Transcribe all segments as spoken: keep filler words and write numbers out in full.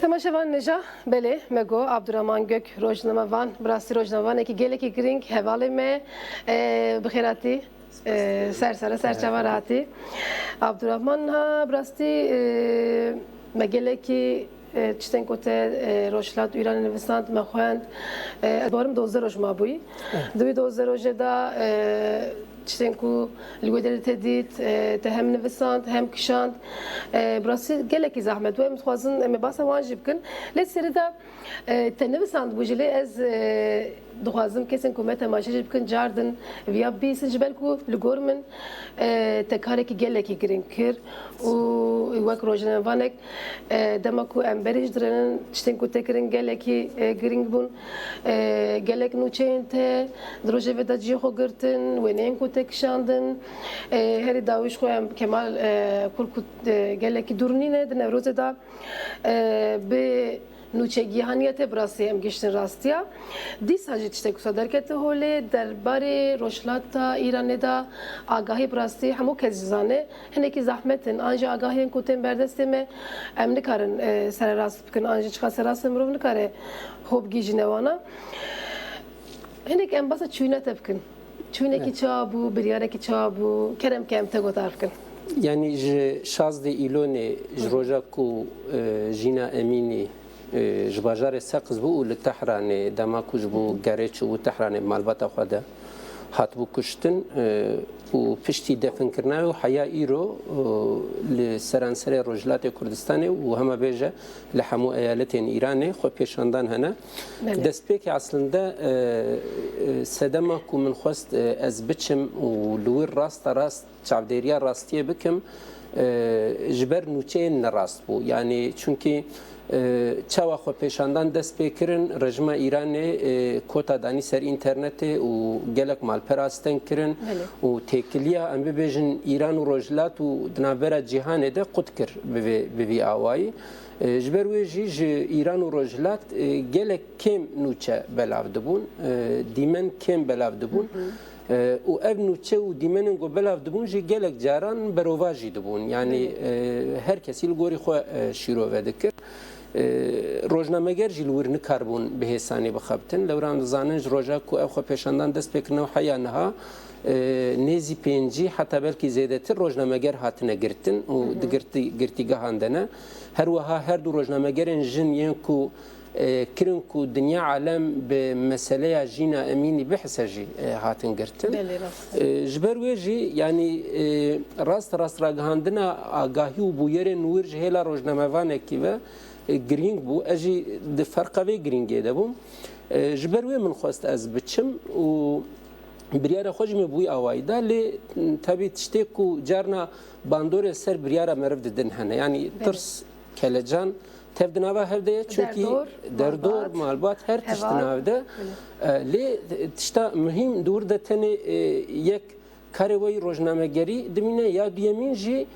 Temaşevan nêja, belê, me got, Abdurrahman Gök, rojnamevan, bi rastî rojnamevanekî gelekî girîng, hevalê me, e, bi xêr hatî, e, ser sere, ser çava re hatî. Abdurrahman ha, bi rastî, e, me gelekî, e, tiştên ku te, e, Rojhilat û Îranê nivisand, me xwend, e, ez bawerim dozdeh roj mabûyî. Di wî dozdeh rojê de, e, tiştên ku li wê derê te dît, e, te hem nivisand, hem kişand. E, bi rastî gelekî zehmet bû. Em dixwazin em ê basa wan jî bikin. Lê serî de, e, te nivisandibû jî, lê ez, e, dixwazim kesên ku me temaşe jî bikin, car din viya bibîsin, ji ber ku li gor min, e, te karekî gelekî girîng kir û wek rojnamevanek, e, dema ku em berê jî dirênin, tiştên ku te kirin gelekî, e, girîng bûn. E, gelek nûçeyên te di rojevê de cihê xwe girtin, wêneyên ku te kişandin. E, herî dawî ji xwe em Kemal, e, Kurkut, e, gelekî dûr nîne, di Newrozê de, e, bi nûçegihaniya te bi rastî em gihiştin rastiya. Dîsa jî tiştek wisa derkete holê, derbarê Rojhilata Îranê de agahî bi rastî hemû kes jî zane. Hinekî zehmet in, an jî agahiyên ku tên berdestê me, em nikarin, e, sererast bikin, an jî çiqa serast mirov nikare xwe bigihîjîne wana. Hinek em basa çûyîna te bikin. Çûyînekî Evet. çawa bû, biryarekî çawa bû? Kerem ke em te guhdar bikin. Yanî ji şazdeh Îlonê, ji Hı hı. roja ku, e, Jîna Emînî, e, ji bajarê Seqiz bû û li Tehranê, dema ku ji bo Hı hı. gerê çûbû Tehranê, malbata xwe de hatibû kuştin, e, û piştî definkirina wê û heya îro, e, li seranserê Rojhilatê Kurdistanê û hema bêje li hemû eyaletên Îranê xwepêşandan hene. Belê. Destpêkê eslinde, e, e, sedema ku min xwest, e, ez biçim û li wir rasta rast çavdêriya rastiyê bikim, e, ji ber nûçeyên nerast bû. Yanî çunkî, e, çawa xwepêşandan dest pê kirin, rejîma Îranê, e, kota danî ser înternetê û gelek malpera steng kirin Belê. û têkiliya, em bibêjin, Îran û Rojhilat û di navbera cîhanê de qut kir bi vê, bi vî awayî. E, ji ber wê jî ji Îran û Rojhilat, e, gelek kêm nûçe belav dibûn, e, dîmen kêm belav dibûn. Hı hı. E, û ev nûçe û dîmenên ku belav dibûn jî gelek caran berovajî dibûn. Yanî, Belê. e, her kesî li gorî xwe, e, şîrove dikir. E, rojnameger jî li wir nikaribûn bi hêsanî bixebitin. Lewra em dizanin ji roja ku ev xwepêşandan dest pê kirine û heya niha, e, nêzî pêncî heta belkî zêdetir rojnameger hatine girtin û Hı hı. di girtî-, girtîgehan de ne. Her wiha her du rojnamegerên jin yên ku, e, kirin ku dinya alem bi meseleya Jîna Emînî bihise jî, e, hatin girtin. Belê, rast. E, ji ber wê jî, yanî, e, rast rast ragihandina agahî û bûyerên wir ji hêla rojnamevanekî ve, e, girîng bû. Ez jî di ferqa vê girîngê de bûm. E, ji ber wê min xwest ez biçim û biryara xwe jî min bi wî awayî da. Lê, tebî tiştê ku carna bandorê ser biryara meriv didin hene. Yanî Belê. tirs, kelecan, tev di nava hev de ye. Çunkî Derdor, derdor, malbat, malbat, her tişt di heval. nav de. Belê. E, lê tişta muhîm di wir de tenê, e, yek karê wê yî rojnamegerî dimîne, ya duyemîn jî,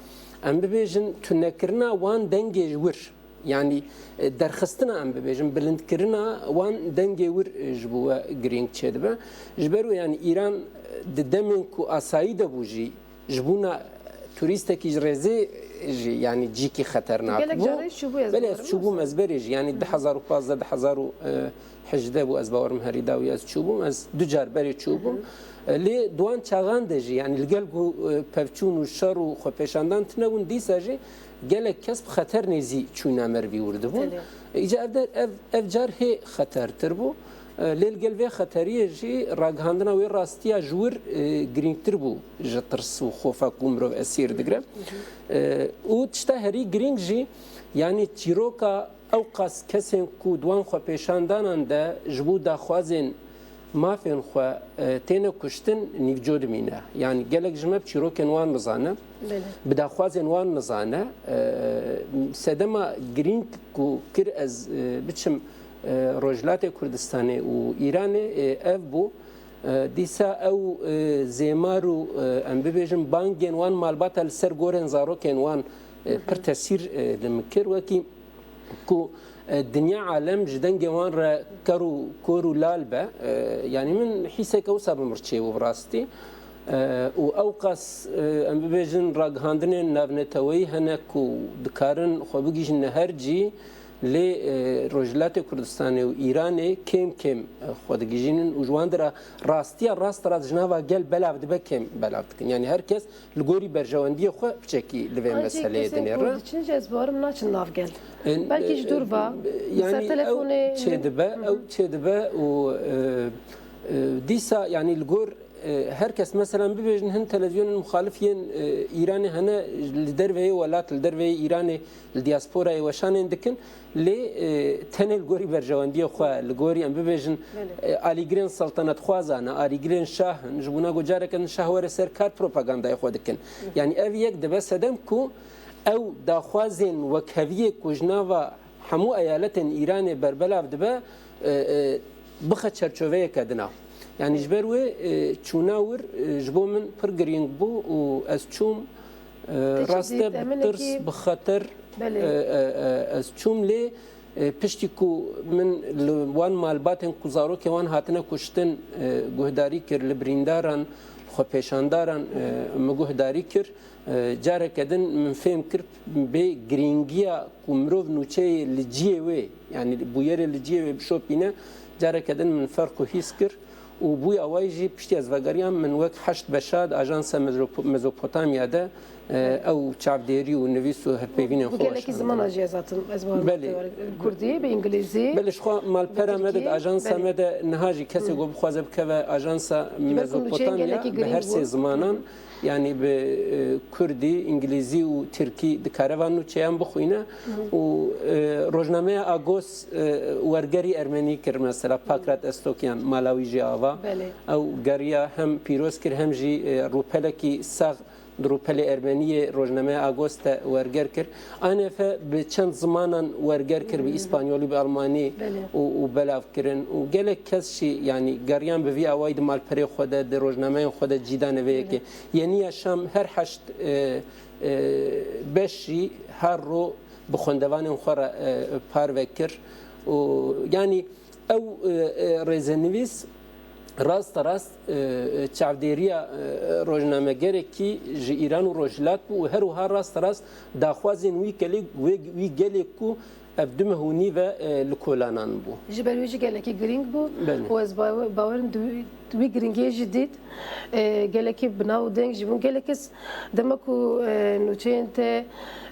em bibêjin, tunekirina wan dengê ji wir. Yanî, e, derxistina, em bibêjin, bilindkirina wan dengê wir, e, ji bo we girîng çêdibe. Ji ber wê, yanî, Îran, e, di demên ku asayî de bû jî, ji bona turîstekî ji rêzê jî, yanî, cîkî xeternak Gelek bû. carê çûbû, ez Belê, ez bawerim çûbûm, wisa. ez berê jî, yanî, Hı hı. du hezar û pazdeh, du hezar û hejdeh bû, ez bawerim herî dawî ez çûbûm. Ez du car berê çûbûm. Hı hı. E, lê di wan çaxan de jî, yanî, li gel ku, e, pevçûn û şer û xwepêşandan tune bûn, dîsa jî gelek kes bi xeter nêzî çûyîna merivî wir dibûn. Belê. E, îca ev der, ev, ev car hê xetertir bû. E, lê li gel vê xeteriyê jî ragihandina wê rastiya ji wir, e, girîngtir bû ji tirs û xofa ku mirov esîr digire. Hı hı. E, û tişta herî girîng jî, yanî çîroka ewqas kesên ku di wan xwepêşandanan de ji bo daxwazên mafên xwe, e, têne kuştin, nîvco dimîne. Yanî gelek ji me bi çîrokên wan nizane, Belê. bi daxwazên wan nizane. E, sedema girîng ku kir ez, e, biçim, e, Rojhilatê Kurdistanê û Îranê, e, ev bû. E, dîsa ew, e, zêmar û, e, em bibêjin bangên wan malbata li ser gorên zarokên wan, e, Hı hı. pir tesîr, e, li min kir. Wekî ku, e, dinya alem ji dengê wan re ker û kor û lal be. E, yanî min hîseke wisa bi mir çêbû bi rastî. E, û ewqas, e, em bibêjin ragihandinên navneteweyî hene ku dikarin xwe bigihîjine her cî, Lê e, Rojhilatê Kurdistanê û Îranê kêm kêm e, xwe digihîjînin û ji wan dira rastiya rast rast ji nava gel belav dibe, kêm belav dikin. Yanî her kes li gorî berjewendiyê xwe piçekî li vê An jî meseleyê kesên ku dinêre. Diçin jî ez bawerim naçin nav gel. E, Belkî ji e, dûr va, e, li ser yanî telefonê ew çêdibe, ew çêdibe û e, e, dîsa yanî li gor E, her kes, mesela, bibêjin hin televizyonên muxalif yên e, Îranê hene, li derveyê welat, li derveyê Îranê, li diasporayê weşanên dikin, lê e, tenê li gorî berjewendiyê xwe, li gorî, em bibêjin, Belê. e, alîgirên seltenetxwaza ne, alîgirên şah in, ji bona ku careke din şah were ser kar propagandayê xwe dikin. Yanî ev yek dibe sedem ku ew daxwazên wekheviyê ku ji nava hemû eyaletên Îranê berbelav dibe, e, e, bixe çerçoveyeke din a. Yanî ji ber wê e, çûna wir e, ji bo min pir girîng bû û ez çûm, e, Te çi rast dît? e, bi Eminekî tirs, bi xeter, Belê. e, e, e, ez çûm, lê e, piştî ku min li wan malbatên ku zarokê wan hatine kuştin e, guhdarî kir, li birîndaran, xwepêşandaran e, min guhdarî kir. E, careke din min fêm kir bê girîngiya ku mirov nûçeyê li ciyê wê, yanî bûyerê li ciyê wê bişopîne, careke din min ferq û hîs kir û bûya wê jî piştî ez vegeriyam, min wek Heşt Beşa di Ajansa Mezropo-, Mezopotamya de e, ew çavdêrî û nivîs û hevpeyvînên Bi xwe gelekî weşandin. zimana jî ez hatim, ez bawerim Belê. te were. Kurdî, bi îngilîzî, Belê, ji xwe malpera me de, di tirkî, ajansa belê. me de niha jî kesê ku bixwaze bikeve ajansa Ji ber ku nûçeyên Mezopotamya gelekî bi girîng her sê bûn. zimanan, yanî bi e, kurdî, îngilîzî û tirkî dikare van nûçeyan bixwîne û e, rojnameya Agos e, wergerî ermenî kir, mesela Pakrat Estokyan, mala wî jî ava. Belê. Ew geriya hem pîroz kir hem jî e, rûpelekî sax di rûpelê ermeniyê rojnameya Agos de werger kir. A N F bi çend zimanan werger kir, bi îspanyolî, bi almanî Belê. û, û belav kirin. Û gelek kes jî, yanî, geriyan bi vî awayî di malperê xwe de, di rojnameyên xwe de cî dane vê yekê. Yeniya Şam her heşt e, e, beş jî her ro bi xwendevanên xwe re e, parve kir. Û, yanî, Ew e, e, rêzenivîs rasterast e, e, çavdêriya e, rojnamegerekî ji Îran û Rojhilat bû û her wiha rasterast daxwazên wî gelê, wê, wî gelê ku ev du meh û nîv e, e, li kolanan bû. Ji ber wî jî gelekî girîng bû Belê. û ez bawe-, bawerim di wî, di wî girîngiyê jî dît. E, gelekî bi nav û deng jî bûn. Gelek kes dema ku e, nûçeyên te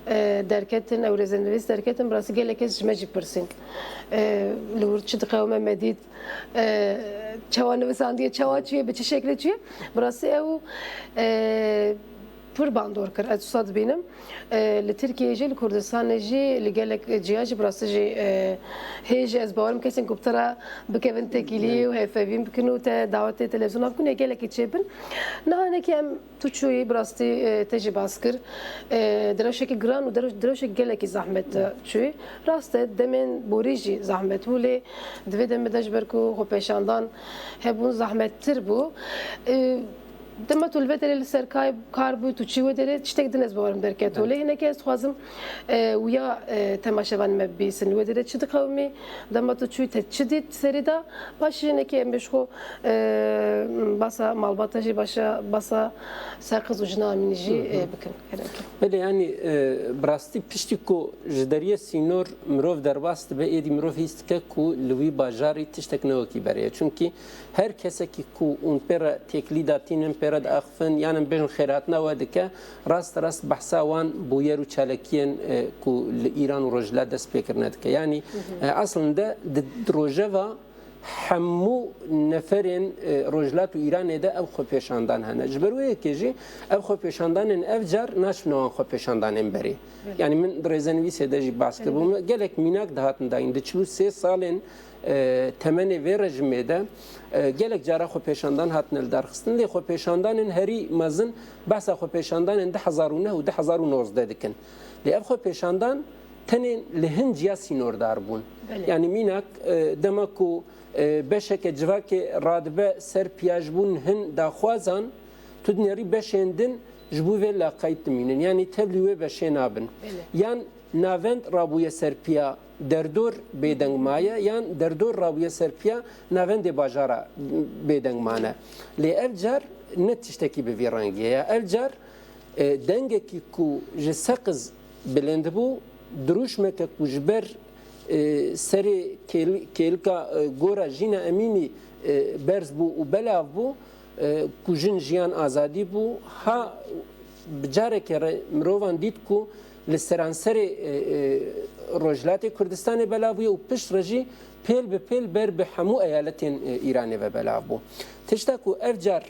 e, derketin, ew rêzenivîs derketin, bi rastî gelek kes ji me jî pirsîn. E, li wir çi diqewime me dît, e, çawa nivisandiye, çawa çûye, bi çi şeklê çûye. Bi rastî ew e, pir bandor kir. Ez wisa dibînim. E, li Tirkiyeyê jî, li Kurdistanê jî, li gelek ciya jî bi rastî jî e, hê jî ez bawerim kesên ku bi te re bikevin têkilî û hevpeyvîn bikin û te dawetê televizyona bikin ê gelekî çêbin. Niha hinekî em tu çûyî bi rastî e, te jî bas kir. E, di rewşekî giran û di rew-, di rewşekî gelekî zehmet de çûyî. Rast e, demên borî jî zehmet bû lê di vê demê de ji ber ku xwepêşandan hebûn zehmettir bû. E, Dema tu li vê derê li ser kay-, kar bû, tu çî wê derê, tiştek din ez bawerim derketo. Lê hinekî ez dixwazim e, wiya e, temaşevanê me bibîsin. Wê derê çi diqewimî? Dema tu çûyî te çi dît serî de? Paşê hinekî em ê ji xwe e, basa malbata jî, başa basa ser qiz û jina Emînî jî e, bikin. Hinekî. Belê, yanî e, bi rastî piştî ku ji deriyê sînor mirov derbas dibe, êdî mirov hîs dike ku li wî bajarî tiştek ne wekî berê ye. Çunkî her kesekî ku hûn pê re têkilî datînin, pê re diaxifin, yan em bêjin xêrhatina we dike, rast rast behsa wan bûyer û çalakiyên e, ku li Îran û Rojhilat dest pê kirine dike. Yanî e, eslinde di, di rojeva hemû neferên e, Rojhilat û Îranê de ev xwepêşandan hene. Ji ber wê yekê jî ev xwepêşandanên ev car naçine wan xwepêşandanên berê. Yanî min di rêzenivîsê de jî bas kiribû. Gelek mînak dihatin dayîn. Di çil û sê salên e, temenê vê rejimê de e, gelek cara xwepêşandan hatine lidarxistin. Lê xwepêşandanên herî mezin behsa xwepêşandanên du hezar û neh û du hezar û nozdeh dikin. Lê ev xwepêşandan tenê li hin ciya sînordar bûn. Belê. Yanî mînak e, dema ku e, beşeke civakê radibe ser piya ji bo hin daxwazan, tu dinêrî beşên din ji bo vê laqayt dimînin. Yanî tevlî wê beşê nabin. Belê. Yan navend rabûye ser piya derdor bêdeng maye, yan derdor rabûye ser piya navendê bajara bêdeng mane. Lê ev car ne tiştekî bi vî rengî ye. Ya ev car e, dengekî ku ji seqiz bilind bû, dirûşmeke ku ji ber e, serê kêl-, kêlika, e, gora Jîna Emînî, e, berz bû û belav bû, e, ku jin jiyan azadî bû, ha bi carekê re mirovan dît ku li seranserê, e, e, Rojhilatê Kurdistanê belav bûye û pişt re jî pêl bi pêl ber bi hemû eyaletên, e, Îranê ve belav bû. Tişta ku ev car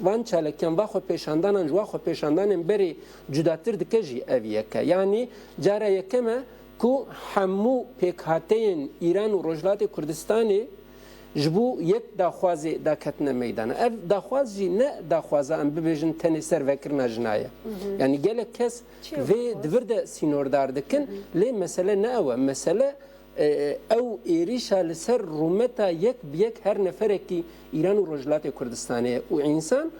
van çalakiyan, va xwepêşandanan ji wa xwepêşandanên berê cudatir dike jî ev yek e. Yanî cara yekem e ku hemû pêkhateyên Îran û Rojhilatê Kurdistanê ji bo yek daxwazê daketine meydana. Ev daxwaz jî ne daxwaza, em bibêjin, tenê servekirina jina ye. Yanî gelek kes vê di vir de sînordar dikin, lê mesele ne ew e. Mesele, e, ew êrîşa li ser rûmeta yek bi yek her neferekî Îran û Rojhilatê Kurdistanê ye. Û însan,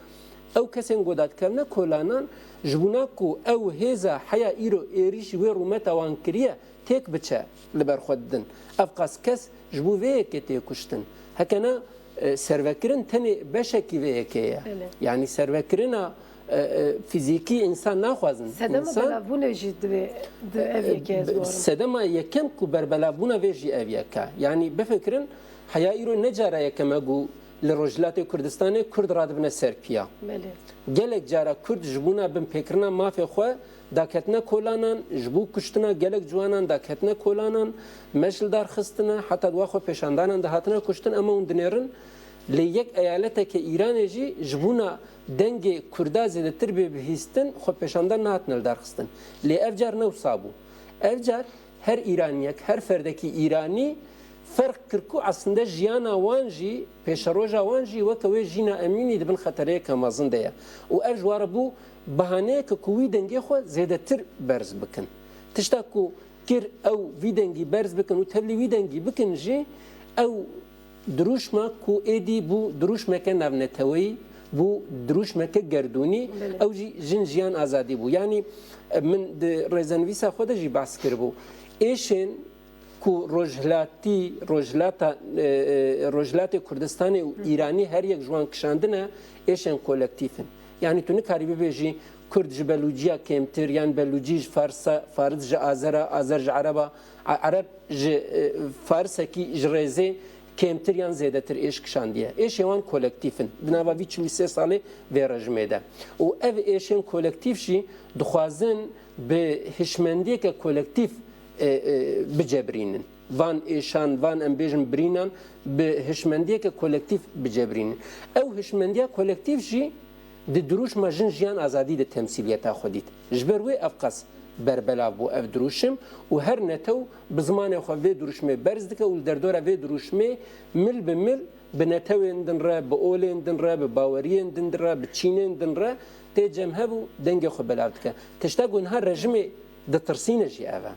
ew kesên ku dadikevine kolanan, ji bona ku ew hêza heya îro êrîşî wê rûmeta wan kiriye, têk biçe li ber xwe didin. Ev qas kes ji bo vê yekê tê kuştin. Heke na, e, servekirin tenê beşekî vê yekê ye. Belê. Yanî servekirina, e, e, fîzîkî însan naxwazin. Sedema Însan, belavbûnê jî divê, di ev e, yekê ez be-, barim. Sedema yekem ku berbelavbûna vê jî ev yek e. Yanî bifikirin, heya îro ne cara yekem e ku li Rojhilatê Kurdistanê Kurd radibine ser piya. Belê. Gelek cara Kurd ji bona binpêkirina mafê xwe daketine kolanan, ji bo kuştina gelek ciwanan daketine kolanan, mej li dar xistine, heta di wa xwepêşandanan de hatine kuştin, ema hûn dinêrin. Lê yek eyaletekê Îranê jî ji bona dengê Kurda zêdetir bê bihîstin, xwepêşandan nehatine li dar xistin. Lê ev car ne wisa bû. Ev car her Îraniyek, her ferdekî Îranî ferq kir ku aslinde jiyana wan jî, pêşeroja wan jî weke wê Jîna Emînî di bin xetereyeke mezin de ye. Û ev ji wa re bû bahaneyeke ku wî dengê xwe zêdetir berz bikin. Tişta ku kir ew vî dengî berz bikin û tevlî wî dengî bikin jî, ew dirûşma ku êdî bû dirûşmeke navneteweyî, bû dirûşmeke gerdûnî, Belê. Ew jî jin jiyan azadî bû. Yanî, e, min di rêzenivîsa xwe de jî behs kiribû. Êşên ku rojhilatî, rojhilata, e, e, Rojhilatê Kurdistanê û Îranî her yek ji wan kişandine, êşên kolektîf in. Yanî tu nikarî bibêjî Kurd ji Belûciya kêmtir, yan Belûcî ji Farsa, Faris ji Azera, Azer ji Ereba, A-, Ereb ji, e, Farisekî ji rêzê kêmtir yan zêdetir êş kişandiye. Êşên wan kolektîf in. Di nava vî çil û sê salê vê rejimê de. Û ev êşên kolektîf jî dixwazin bi hişmendiyeke kolektîf, e, e, bicebirînin. Van êşan, van, em bêjin, birînan bi hişmendiyeke kolektîf bicebirînin. Ew hişmendiya kolektîf jî di dirûşma Jin Jiyan Azadî de temsîliyeta xwe dît. Ji ber wê ev qas berbelav bû ev dirûşim û her netew bi zimanê xwe vê dirûşmê berz dike û li derdora vê dirûşmê mil bi mil bi netewên din re, bi olên din re, bi baweriyên din re, bi çînên din re tê cem hev û dengê xwe belav dike. Tişta ku niha rejimê ditirsîne jî ev e.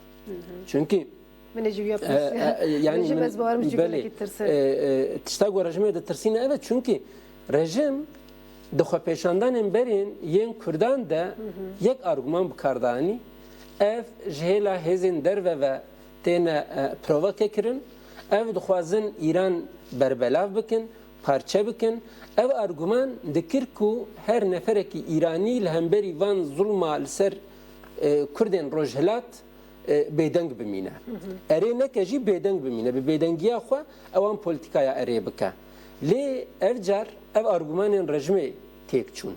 Çunkî Min ê ji wî ya e, pirsiya. E, e, yanî Rejim, min, ez bawerim ji belê, gelekî tirse. E, e, tişta ku rejimê ditirsîne ev e, çunkî rejim di xwepêşandanên berên yên Kurdan de yek arguman bi kar danî, ev ji hêla hêzên derve ve têne, e, provoke kirin, ev dixwazin Îran berbelav bikin, parçe bikin. Ev arguman dikir ku her neferekî Îranî li hemberî van zulma li ser, e, Kurdên Rojhilat, e, bêdeng bimîne. Erê neke jî bêdeng bimîne. Bi bêdengiya xwe ewan polîtîkaya erê bike. Lê ev car ev argumanên rejimê têk çûn.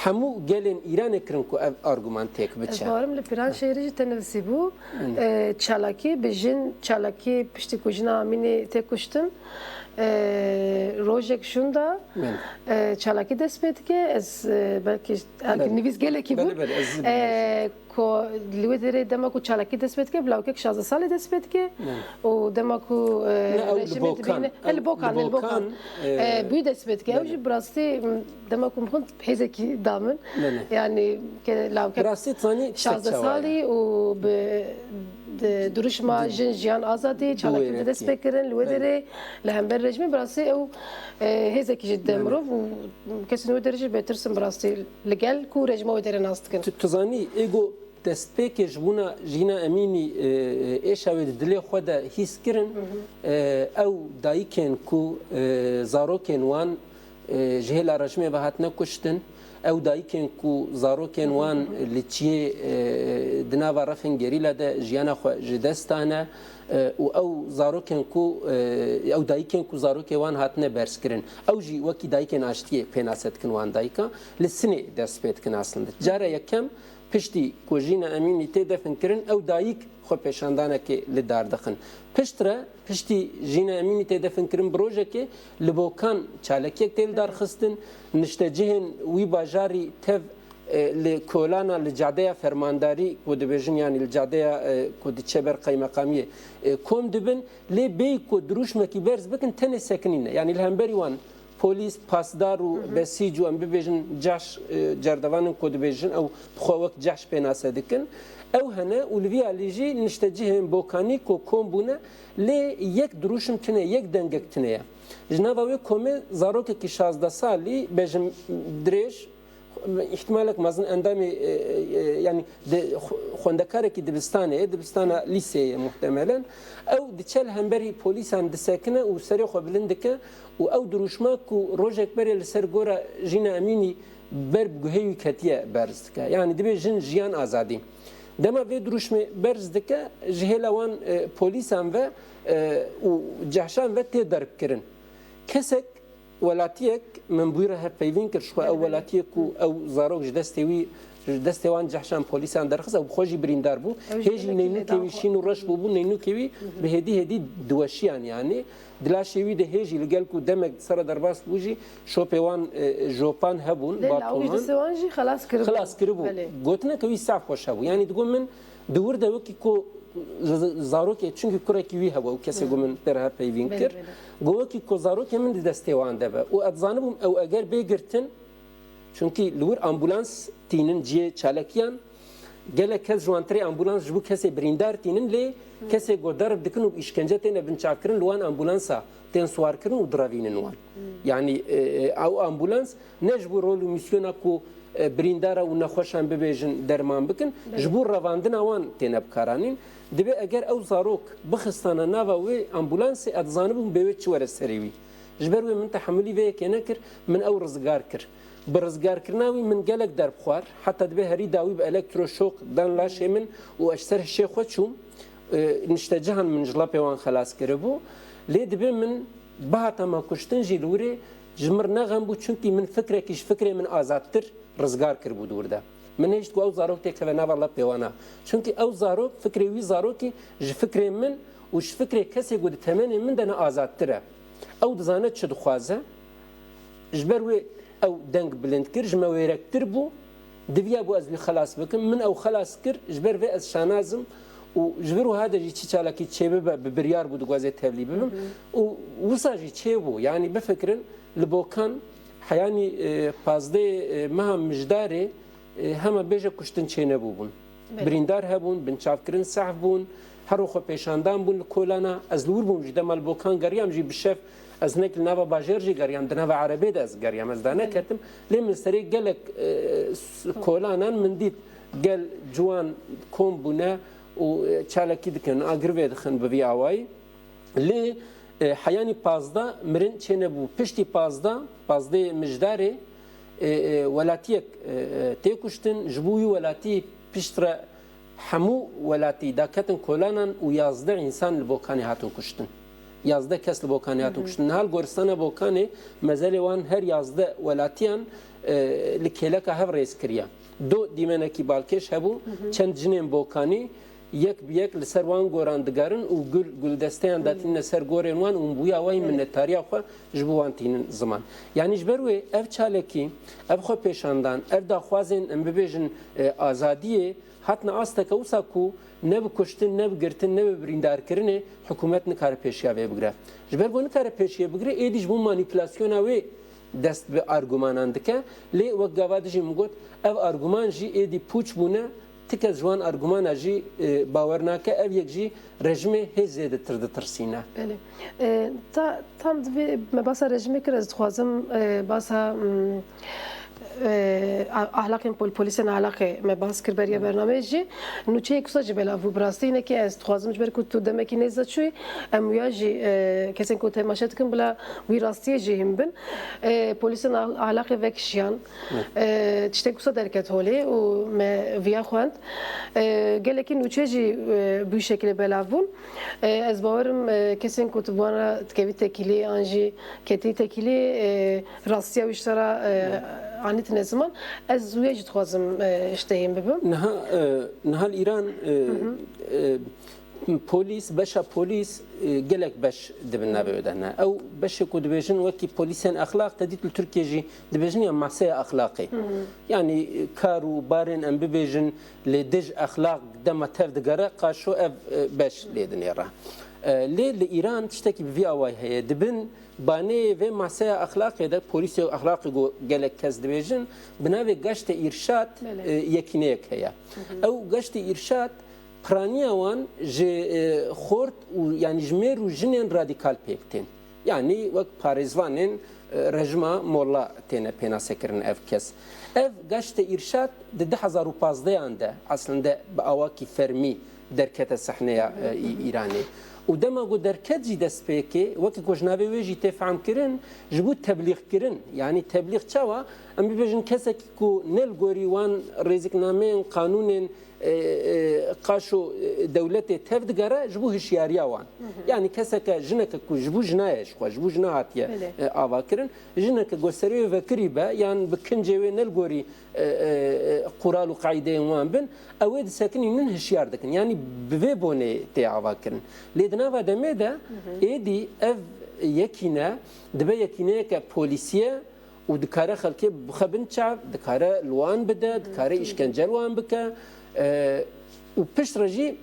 Hemû gelên Îranê kirin ku ev arguman têk biçe. Ez bawerim li Pîranşehirê jî te nivîsîbû. E, çalakî bi jin, çalakî piştî ku jina Emînî tê kuştin, e, rojek şûnda, e, çalakî dest pê dike. Ez, e, belkî Belê. Nivîs gelekî bû. Belê, belê, ez E, ku li wê derê dema ku çalakî dest pê dike, bi lawkek şazdeh salî dest pê dike. Belê. Û dema ku, e, Ne, ew li rejimê Bokan. dibîne, e, li Ew Bokan, li li Bokan. Bokan, e, E, bûyî dest pê dike. Ew Belê. Jî bi rastî, m, dema ku min xwend hêzekî da min. Belê. Yanî ke lawkek Bi rastî zanî tiştek şazdeh çawa ye. salî û bi, di duruşma Di- jin jiyan azadî, Di çalakî wê de dest yekê. pê kirin, li wê Belê. derê li hember rejimê bi rastî ew, e, hêzekî ji dide Belê. mirov û kesên wê derê jî bêtirs in bi rastî li gel ku rejima wê derê nas dikin. Tu, tu zanî, êgo destpêkê ji bona Jîna Emînî, e, e, êşa wê di dilê xwe de hîs kirin, e, ew dayikên ku, e, zarokên wan, e, ji hêla rejimê ve hatine kuştin, Ew dayikên ku zarokên wan li çiyê, e, di nava refên gerîla de jiyana xwe ji dest dane, e, û ew zarokên ku, e, ew dayikên ku zarokê wan hatine berzkirin, ew jî wekî dayikên aştiyê pênase dikin wan dayika, li Sinê dest pê dikin aslinde. Cara yekem piştî ku Jîna Emînî tê definkirin, ew dayik xwepêşandanekê li dar dixin. Piştre, piştî Jîna Emînî tê definkirin bi rojekê, li Bokan çalekiyek tê li dar xistin. Niştecihên wî bajarî tev, e, li kolana, li cadeya fermandarî ku dibêjin, yanî li cadeya, e, ku diçe ber qeymeqamiyê, e, kom dibin. Lê bêyî ku dirûşmekî berz bikin, tenê sekinî ne. Yanî li hemberî wan polîs, pasdar û besîc û em bibêjin cehş, e, cerdevanên ku dibêjin, ew bi xwe wek cehş pênase dikin. Ew hene û li vî alî jî niştecihên Bokanî ku kom bûne, lê yek dirûşim tune, yek dengek tune ye. Ji nava wê komê zarokekî şazdeh salî, bêjim dirêj, îhtimalek mezin endamê, e, e, yanî di xwe-, xwendekarekî dibistanê ye, dibistana lîseyê ye muhtemelen. Ew diçe li hemberî polîsan disekine û serê xwe bilind dike û ew dirûşma ku rojek berê li ser gora Jîna Emînî ber bi guhê wî ketiye berz dike. Yanî dibê jin, jiyan, azadî. Dema vê dirûşmê berz dike, ji hêla wan, e, polîsan ve, e, û cehşan ve tê derbkirin. Kesek, welatiyek min bi wî re hevpeyvîn kir, ji xwe ew welatiyê ku ew zarok ji destê wî, ji destê wan cehşan polîsan derxist, ew bi xwe jî birîndar bû. Hê jî neynûkê wî şîn û reş bûbû, neynûkê wî bi hêdî hêdî diweşiyan, yanî di laşê wî de hê jî li gel ku demek di ser re derbas bû jî şopê wan, e, jopan hebûn, batoman. Lê lawî ji destê wan jî xelas kiribû. Xelas kiribû. Belê. Gotineke wî zaf xweş hebû. Yanî digot, min di wir de wekî ku z-, zarokê, çunkî kurekî wî hebû, ew kesê ku min pê re hevpeyvîn kir. Belê, belê. Got, wekî ku zarokê min di destê wan de be û ez zanibûm ew eger bê girtin, çunkî li wir ambulans tînin cihê çalekiyan, gelek kes ji wan tirê ambulans ji bo kesê birîndar tînin, lê kesê ku derb dikin û bi îşkence têne binçavkirin, li wan ambulansa tên siwarkirin û direvînin wan. Yanî, e, e, ew ambulans ne ji bo rol û mîsyona ku, e, birîndara û nexweşan bibêjin derman bikin, ji bo revandina wan têne bikaranîn. Dibê eger ew zarok bixistana nava wê ambulansê, ez zanibûm bê wê çi were serê wî. Ji ber wê min tehemilî vê yekê nekir, min ew rizgar kir. Bi rizgarkirina wî min gelek derb xwar, heta dibê herî dawî bi elektroşok dan laşê min û ez ji ser hişê xwe çûm. E, niştecihan min ji lepê wan xelas kiribû. Lê dibê min bihata me kuştin jî li wirê ji mir ne xem bû, çunkî min fikrekî ji fikrê min azadtir rizgar kiribû di wir de. Min nehişt ku ew zarok têkeve nava lepê wan a. Çunkî ew zarok, fikrê wî zarokî ji fikrê min û ji fikrê kesê ku di temenê min de ne azadtir e. Ew dizane çi dixwaze. Ji ber wê ew deng bilind kir, ji me wêrektir bû. Diviyabû ez wî xelas bikim. Min ew xelas kir, ji ber vê ez şanaz im û ji vir wiha de jî çi çalakî çêbibe, bi biryar bû dixwaze tevlî bibim. Û wisa jî çêbû. Yanî bifikirin, li Bokan heyanî, e, pazdeh, e, meha Mijdarê, e, hema bêje kuştin çênebûbûn. Belê. Birîndar hebûn, binçavkirin sehf bûn, her xwe pêşandan bûn li kolana. Ez li wir bûm jî, dema li Bokan geriyam jî bi şev, ez hinek li nava bajêr jî geriyam, di nava erebê de ez geriyam, ez daneketim. Lê min serê gelek, e, s-, kolanan min dît, gel ciwan kom bûne û, e, çalakî dikin, agir vê dixin bi vî awayî. Lê, e, heyanî pazdeh mirin çênebû. Piştî pazdeh, pazdehê Mijdarê, e, e, welatiyek, e, e, tê kuştin. Ji bo wî welatî piştre hemû welatî daketin kolanan û yazdeh însan li Bokanê hatin kuştin. Yazdeh kes li Bokanê hatin kuştin. Niha li goristana Bokanê mezelê wan her yazdeh welatiyan, e, li kêleka hev rêz kiriye. Do dîmenekî balkêş hebû, çend jinên Bokanî yek bi yek li ser wan goran digerin û gul, guldesteyan datîne ser gorên wan û bûya wayî minnetariya xwe ji bo wan tînin ziman. Yanî ji ber wê ev çalakî, ev xwepêşandan, ev daxwazên, em bibêjin, e, azadiyê, hatine asteke wisa ku ne bi kuştin, ne bi girtin, ne bi birîndarkirinê hikûmet nikare pêşiya vê bigire. Ji ber ku nikare pêşiyê bigire, êdî ji bo manîpulasyona wê dest bi argumanan dike. Lê wek gava dijî min got, ev arguman jî êdî pûç bûne, ti kes ji wan argumana jî, e, bawer nake, ev yek jî rejimê hê zêdetir ditirsîne. Belê. E, ta, tam divê me basa rejimê kir, ez dixwazim, e, basa, mm, E, a-, ahlakên pol-, polîsên ahlakê me bas kir beriya bernameyê jî. Nûçeyê kusa jî belav bû. Bi rastî hinekî ez dixwazim ji ber ku tu demekî nêz de çûyî, em wiya jî, e, kesên ku temaşe dikin bila wî rastiyê jî hîn bin. E, polîsên ah-, ahlakê vekişiyan, e, tiştê kusa derket holê û me viya xwend. E, gelekî nûçe jî, e, bi wî şekilê belav bûn. E, ez bawerim, e, kesên ku tu bi wan re dikevî tekîlî an jî ketî tekîlî, e, rastiya wî ji te re, e, anîtine ziman. Ez wê jî dixwazim, e, ji te hîn bibim. Niha, e, niha li Îran, e, e, polîs, beşa polîs, e, gelek beş dibin navê wê de ne. Ew beşê ku dibêjin wekî polîsên exlaq, te dît li Tirkiye jî dibêjin ya maseya exlaqê. Yanî, e, kar û barên em bibêjin lê dij exlaq dema tev digere, qaşo ev, e, beş lê dinêre. E, lê li Îran tiştekî bi vî awayî heye. Dibin baneyê vê maseya exlaqê de, polîsê exlaqê ku gelek kes dibêjin, bi navê Gaştê Îrşad, Belê. e, yekîneyek heye. Ew Gaştê Îrşad piraniya wan ji, e, xort û, yanî ji mêr û jinên radîkal pêk tên. Yanî wek parêzvanên, e, rejima Molla têne pênasekirin ev kes. Ev Gaştê Îrşad di du hezar û pazdehan de eslinde bi awakî fermî derkete sehneya, e, Î-, Îranê. Û dema ku derket jî destpêkê, wekî ku ji navê wê jî tê fehmkirin, ji bo teblîxkirin, yanî teblîx çawa? Em bibêjin kesekî ku ne li gorî wan rêziknameyên, qanûnên, e, e, qaşo, e, dewletê tev digere, ji bo hişyariya wan. Yanî keseke, jineke ku ji bo jina ye, ji xwe, ji bo jina hatiye, Belê. e, avakirin, jineke ku serê wê vekirî be, yan bi kincê wê ne li gorî e, e, e, qural û qaîdeyên wan bin, ew ê disekinînin hişyar dikin. Yanî bi vê bonê tê avakirin. Lê di nava demê de êdî ev yekîne dibe yekîneyeke polîsî ye û dikare xelkê bixe bin çav, dikare li wan bide, dikare îşkence li wan bike. E, û piştre jî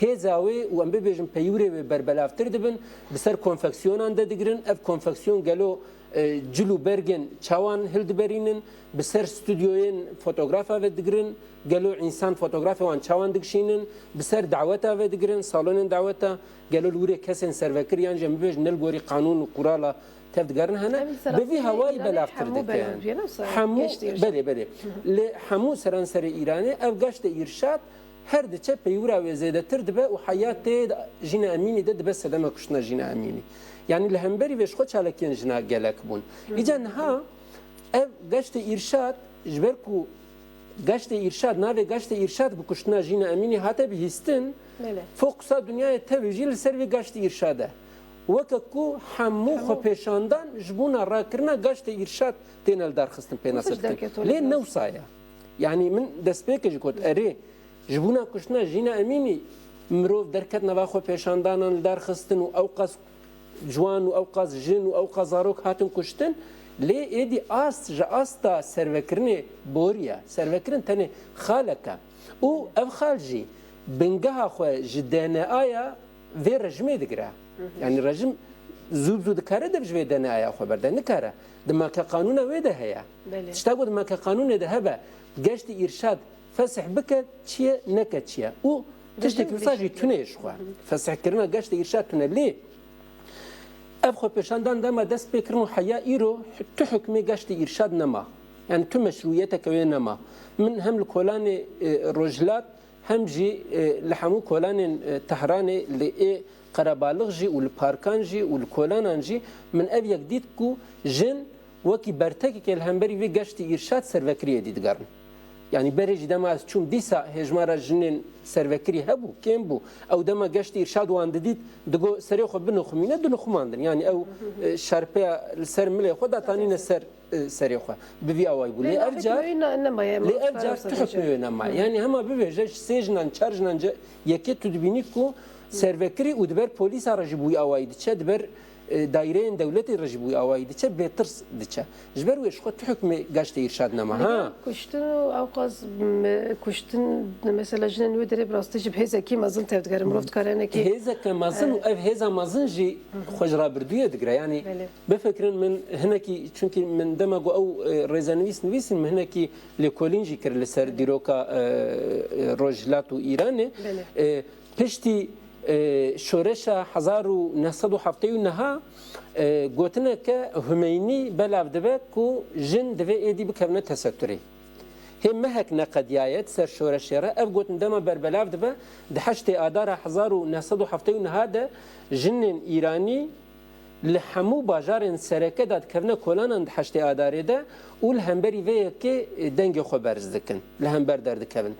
hêza wê û em bibêjin peywirê wê berbelavtir dibin, bi ser konfeksiyonan de digirin. Ev konfeksiyon gelo, e, cil û bergên çawan hildiberînin, bi ser stûdyoyên fotografa ve digirin, gelo însan fotografê wan çawan digişînin, bi ser daweta ve digirin, salonên daweta, gelo li wirê kesên servekir yan jî em bibêjin ne li gorî qanûn û qurala tev digerin hene, Em ser bi vî aslında hewayî Îranê belavtir hemû dikin. Belavbûye, ne wisa Hemû, Gaştê Îrşad. Belê, belê. Li hemû seranserê Îranê ev Gaştê Îrşad her diçe peywira wê zêdetir dibe û heyatê Jîna Emînî de dibe sedema kuştina Jîna Emînî. Yanî li hemberî vê ji xwe çalakiyên jina gelek bûn. Îca niha ev Gaştê Îrşad, ji ber ku Gaştê Îrşad, navê Gaştê Îrşad bi kuştina Jîna Emînî hate bihîstin, Belê. fokusa dinyayê tevî jî li ser vê Gaştê Îrşad e. Weke ku hemû Hemû. xwepêşandan ji bona rakirina Gaştê Îrşad têne lidarxistin, pênase Wisa ji dikin. derketolê Lê biraz. ne wisa ye. Yanî min destpêkê jî got, erê, ji bona kuştina Jîna Emînî mirov derket nava xwepêşandanan lidarxistin û ewqas ciwan û ewqas jin û ewqas zarok hatin kuştin, lê êdî ast ji asta servekirinê boriye. Servekirin tenê xalek e. Û ev xal jî bingeha xwe ji D N A ya vê rejimê digire. Yanî rejim zû bi zû dikare dev ji vê D N A ya xwe berde? Nikare. Di make qanûna wê de heye. Belê. Tişta ku di make qanûnê de hebe, Geştî Îrşad fesih bike çi ye, neke çi ye. Û tiştekî wisa jî tune ye ji xwe. Fesihkirina Geştê Îrşad tune. Lê ev xwepêşandan dema dest pê kirin û heya îro tu hukmê Geştê Îrşad nema. Yanî tu meşrûyeteke wê nema. Min hem li kolanê, e, Rojhilat hem jî, e, li hemû kolanên, e, Tehranê, li ê qerebalix jî û li parkan jî û li kolanan jî min ev yek dît ku jin wekî bertekekê li hemberî vê Geştî Îrşad servekirî êdî digerin. Yanî berê jî dema ez çûm dîsa hêjmara jinên servekirî hebû, kêm bû. Ew dema Geştî Îrşad wan didît, digo serê xwe binixumîne, dinixumandin. Yanî ew, e, şarpeya li ser milê xwe datanîne ser, e, serê xwe. Bi vî awayî bû. Lê Lê ev car, lê ev car tu hukmê wê nemaye. Yanî hema bibêje ji sê jinan, çar jinan ce-, yekê tu dibînî ku servekirî û diber polîsa re jî bi wî awayî diçe, diber, e, daîreyên dewletê re jî bi wî awayî diçe, bêtirs diçe. Ji ber wê ji xwe tu hukmê Geştê Îrşad nema, ha? Kuştin û ewqas, m-, kuştin, mesela jinên wê derê bi rastî jî bi hêzekî mezin tevdigere. Mirov dikare hinekî, Hêzeke mezin û e, ev hêza mezin jî xwe ji rabirdûyê digire. Yanî Belê. bifikirin min hinekî, çunkî min dema ku ew, e, rêzenivîs nivîsîn, min hinekî lêkolîn jî kir li ser dîroka, e, e, Rojhilat û Îranê. Belê. E, piştî E, şoreşa hezar û neh sed û heftê û neh a, e, gotineke Humeynî belav dibe ku jin divê êdî bikevine teseturê. Hê mehek neqediyaye di ser şoreşê re. Ev gotin dema berbelav dibe, di heştê Adara hezar û neh sed û heftê û neh a de jinên Îranî li hemû bajarên sereke de dikevine kolanan di heştê Adarê de û li hemberî vê yekê, e, dengê xwe berz dikin, li hember derdikevin.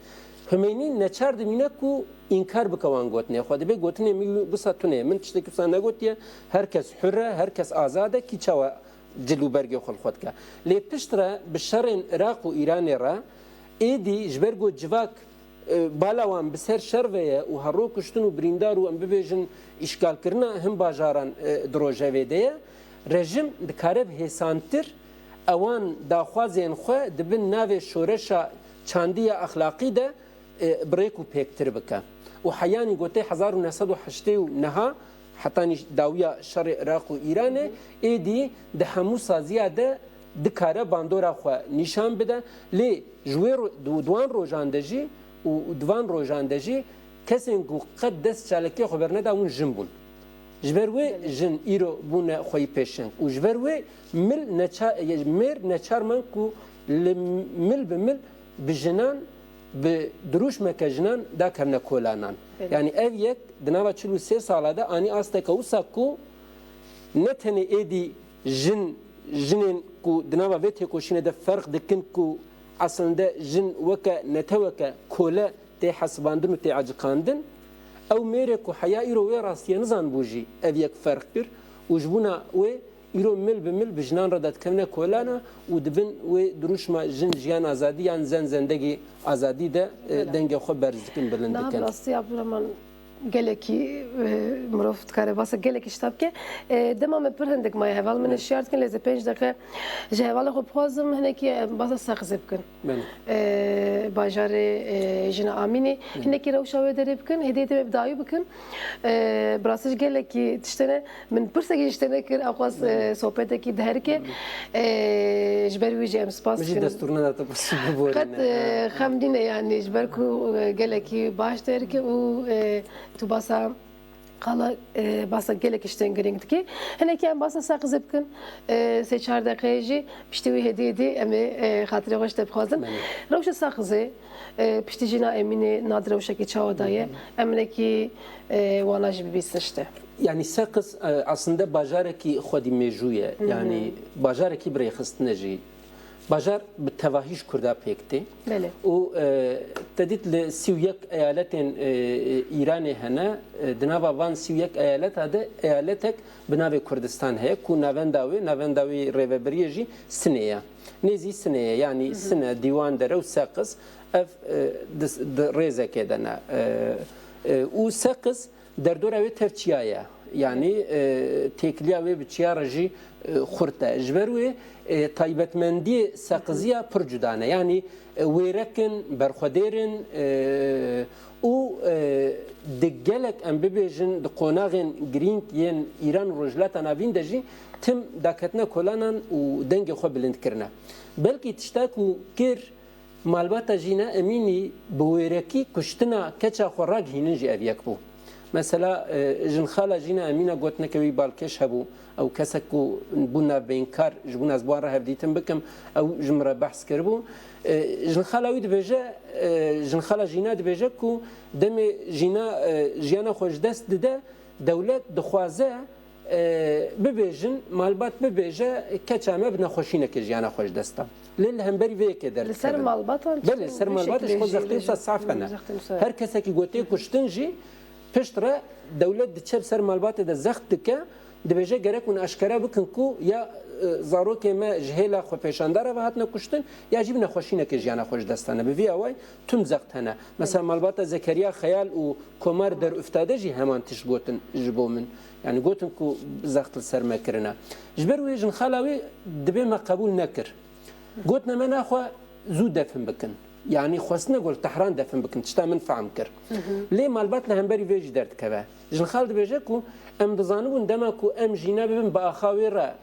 Humeynî neçar dimîne ku înkar bike wan gotinê xwe. Dibê gotinê min wisa tune ye. Min tiştekî wisa negotiye. Her kes hur e, her kes azad e. Kî çawa cil û bergê xwe li xwe dike? Lê piştre bi şerên Iraq û Îranê re êdî ji ber ku civak, e, bala wan bi ser şer ve ye û her roj kuştin û birîndar û em bibêjin îşgalkirina hin bajaran, e, di rojevê de ye, rejim dikare bi hêsantir ewan daxwazên xwe di bin navê şoreşa çandî ya exlaqî de, e, bi rêk û pêktir bike. Û heyanî gotê hezar û neh sed û heştê û neh a hetanî dawiya şerê Iraq û Îranê, êdî di hemû saziya de dikare bandora xwe nîşan bide. Lê ji wê ro-, di, di wan rojan de jî û di van rojan de jî kesên ku qet dest çalakiyê xwe berneda hûn jin bûn. Ji ber wê jin îro bûne xweyî pêşeng û ji ber wê mil neça-, mêr neçar man ku li mil bi mil bi jinan, bi dirûşmeke jinan dakevne kolanan. Belê. Yanî ev yek di nava çil û sê sala de anî asteke wisa ku ne tenê êdî jin, jinên ku di nava vê têkoşînê de ferq dikin ku eslinde jin weke neteweke kole tê hesibandin û tê ecikandin, ew mêrê ku heya îro wê rastiyê nizanibû jî ev yek ferq kir û ji bona wê îro mil bi mil bi jinan re de dikevine kolana û di bin wê dirûşma jin, jiyan, azadî yan zen, zendegî, azadî de, e, Belê. dengê xwe berz dikin, bilind Niha bi dikin. rastî Abdurrahman gelekî, e, mirov dikare basa gelekî ji te bike. E, dema me pir hindik maye heval min Belê. şiyar dikin, lê ez ê pênc deqe ji hevalê xwe bixwazim hinekî, e, basa Seqizê bikin. Belê. E, bajarê, e, jina Amînê. Belê. Hinekî rewşa wê derê bikin, hêdî hêdî me bi dawî bikin. E, bi rastî jî gelekî tiştê ne, min pirsekî ji te nekir, ew xwest, Belê. e, sohbetekî diherike. Belê. E, ji ber wî jî em spas Min jî dikin. destûr neda te pirsî biborîne. Qet, e, xem nîne yanî, ji ber ku, e, gelekî baş derike û, e, tu basa Qala, e, basa gelek tiştên girîng dikî. Hinekî em basa Seqizê bikin. E, sê çar deqeyê jî piştî wî hêdî hêdî em ê, e, xatirê xwe ji te bixwazin. Belê. Rewşa Seqizê, e, piştî jîna Emînê navê rewşekî çawa daye? Hı hı. Em hinekî, e, wana jî bibîstin ji te. Yanî Seqiz, e, aslinde bajarekî xwedî mêjû ye. Hı hı. Yanî bajarekî bi rêxistin e jî. Bajar bi tevahî ji Kurda pêk tê. Belê. Û, e, te dît li sî û yek eyaletên, e, e, Îranê hene. E, di nava van sî û yek eyaleta de eyaletek bi navê Kurdistan heye ku navenda wê, navenda wê rêvebiriyê jî Sinê ye. Nêzî Sinê ye, yanî Hı hı. Sine, Dîwan Dere û Seqiz ev, e, di, di rêzekê de ne. E, e, û Seqiz Derdora wê tev çiya ye. Yanî, e, têkiliya wê bi çiya re jî, e, xurt e. Ji ber wê, e, taybetmendiyê Seqiziya pir cuda ne. Yanî, e, wêrek in, berxwedêr in, e, û, e, di gelek em bibêjin di qonaxên girîng yên Îran û Rojhilata Navîn de jî tim daketina kolanan û dengê xwe bilind kirine. Belkî tişta ku kir Malbata Jîna Emînî bi wêrekî kuştina keça xwe ragihînin jî ev yek bû. Mesela, e, jinxala Jîna Emîna gotineke wî balkêş hebû. Ew kesek ku bû navbeynkar, ji bo ez bi wan re hevdîtin bikim, ew ji min re behs kiribû. E, jinxala wî dibêje, e, jinxala Jîna dibêje ku demê Jîna, e, jiyana xwe ji dest dide, dewlet dixwaze, e, bibêjin, malbat bibêje, keça me bi nexweşîneke jiyana xwe ji dest da. Lê li hemberî vê yekê Li ser derdikevin. malbatan Belê, çi ser malbatê ji xwe şeklê zextê wisa jî. saf hene. Zextê wisa. Her kesekî gotê kuştin jî pişt re dewlet diçe bi ser malbatê de zext dike, dibêje gerek hûn eşkere bikin ku ya, e, zarokê me ji hêla xwepêşandara ve hatine kuştin ya jî bi nexweşîneke jiyana xwe ji dest dane. Bi vî awayî Tim zext hene. Mesela malbata Zekeriya Xeyal û Komar Derûftade jî heman tişt gotin ji bo min. Yani gotin ku zext li ser me kirine. Ji ber wê jinxala wê dibê me qebûl nekir. Gotine me naxwe zû defin bikin. Yani xwestine ku li Tehran defin bikin. Tişta min fehm kir. Lê malbat li hemberî vê jî derdikeve. Jinxal dibêje ku em dizanibûn dema ku em jîna bibin bi axa wê re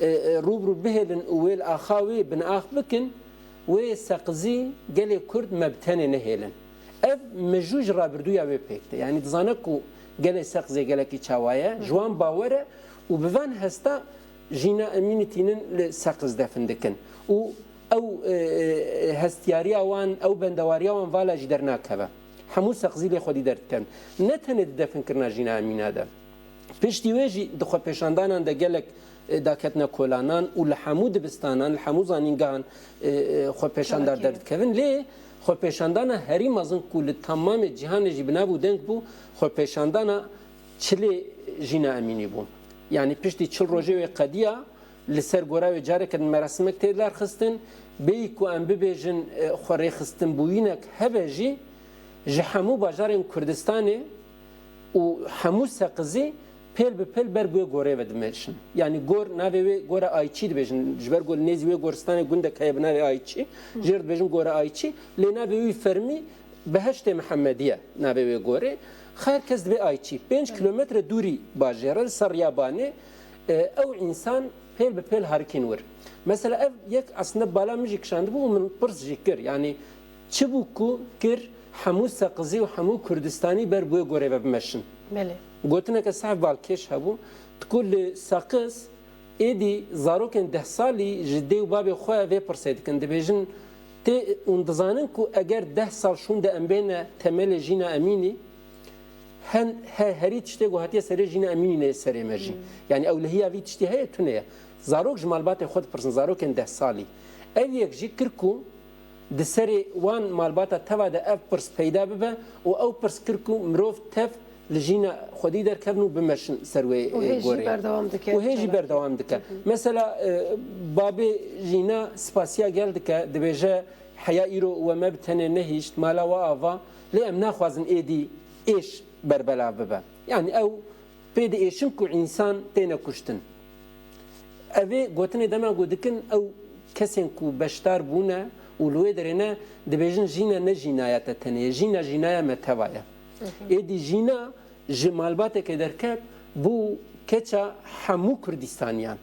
e, e, rû bi rû bihêlin û wê li axa wê binax bikin, wê Seqizî gelê Kurd me bi tenê nehêlin. Ev mijû ji rabirdûya wê pêk tê. Yanî dizane ku Gelê Seqizê gelekî çawa ye? Ji wan bawer e û bi van hesta Jîna Emînî tînin li Seqiz defin dikin. Û ew, e, e, hestiyariya wan, ew bendewariya wan vala jî dernakeve. Hemû Seqizî lê xwedî derdikevin. Ne tenê di definkirina Jîna Emîna de. Piştî wê jî di xwepêşandanan de gelek, e, daketine kolanan û li hemû dibistanan, li hemû zanîngehan, e, e, xwepêşandar derdikevin. Lê xwepêşandana herî mezin ku li temamê cîhanê jî bi nav û deng bû, xwepêşandana çilê Jîna Emînî bû. Yanî piştî çil rojê wê qediya, li ser gora wê careke din merasimek tê darxistin. Bêyî ku em bibêjin, e, xwerêxistinbûyînek hebe jî, ji hemû bajarên Kurdistanê û hemû Seqizî pêl bi pêl ber bi wê gorê ve dimeşin. Yanî gor, navê wê Gora Ayçî dibêjin. Ji ber ku li nêzî wê goristanê gundek heye bi navê Ayçî. Jê re dibêjin Gora Ayçî. Lê navê wî fermî Beheştê Mihemedî ye, navê wê gorê. Her kes dibê Ayçî. Pênc kilometre dûrî bajêr e, li ser riya Banê. E, ew însan pêl bi pêl harikîn wir. Mesela ev yek aslında bala min jî kişandibû û min pirs jî kir. Yanî çi bû ku kir hemû Seqizî û hemû Kurdistanî ber bi wê gorê ve bimeşin? Belê. Gotineke sehf balkêş hebû. Diku li Seqiz êdî zarokên deh salî ji dê û babê xwe vê pirsê dikin. Dibêjin, tê, hûn dizanin ku eger deh sal şûnde em bêne temelê Jîna Emînî, hen, he, herî tiştê ku hatiye serê Jîna Emînî neyê serê me jî. Hmm. Yanî ewlehiya vî tiştî heye tune ye. Zarok ji malbatê xwe dipirsin, zarokên deh salî. Ev yek jî kir ku di serê wan malbata teva de ev pirs peyda bibe û ew pirs kir ku mirov tev li Jîna xwedî derkevin û bimeşin ser wê, Û e, hê jî gorê. Berdewam dike Û hê jî çalakî. Berdewam dike. Hı hı. Mesela, e, babê Jîna spasiya gel dike, dibêje, heya îro we me bi tenê nehîşt, mala we ava, lê em naxwazin êdî êş berbelav bibe. Yanî ew pê diêşin ku însan têne kuştin. Evê gotinê dema ku dikin, ew kesên ku beşdar bûne û li wê derê ne, dibêjin Jîna ne Jînaya te tenê ye, Jîna Jînaya me teva ye. Hı hı. Êdî Jîna ji malbateke derket bû keça hemû Kurdistaniyan.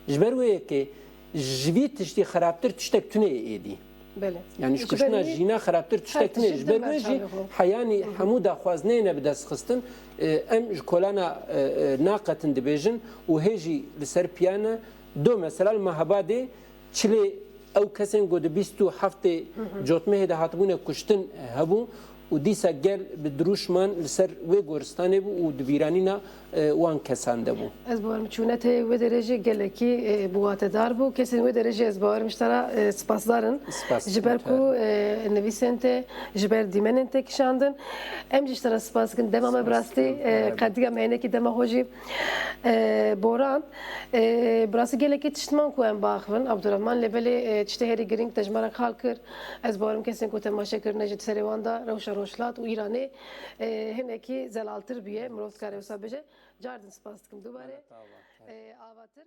Ji ber wê yekê ji vî tiştî xerabtir tiştek tune ye êdî. Belê. Yanî ji Ji kuştina ber wî Jîna xerabtir tiştek her tune ye. tişt Ji ber din wê jî berçavê xwe. heyanî Hı hı. hemû daxwazineyê ne bi dest xistin. E, em ji kolana, e, e, naqetin dibêjin û hê jî li ser piya ne. Do mesela li Mehabadê çilê ew kesên ku di bîst û heftê Hı hı. Cotmehê de hatibûne kuştin hebû û dîsa gel bi dirûşman li ser wê goristanê bû û di bîranîna, e, wan kesan de bû. Ez bawerim çûnetê wê derê jî gelekî, e, bi watedar bû. Kesên wê derê jî ez bawerim ji te re, e, spasdar in. Spas Ji ber dikim ku, te. e, nivîsên te, ji ber dîmenên te kişandin. Em jî ji te re spas dikin. Dema me bi Spas rastî, dikim. e, Merhaba. qediya me hinekî dema xwe jî, e, borand. E, bi rastî gelekî tişt man ku em biaxivin, Abdurrahman, lê belê, e, tiştê herî girîng te ji me re qal kir. Ez bawerim kesên ku temaşe kirine jî di serê wan de rewşa Rojhilat û Îranê, e, hinekî zelaltir bûye, mirov dikare wisa bêje. Car din spas dikim dubare. Minnetdar. E, avatir.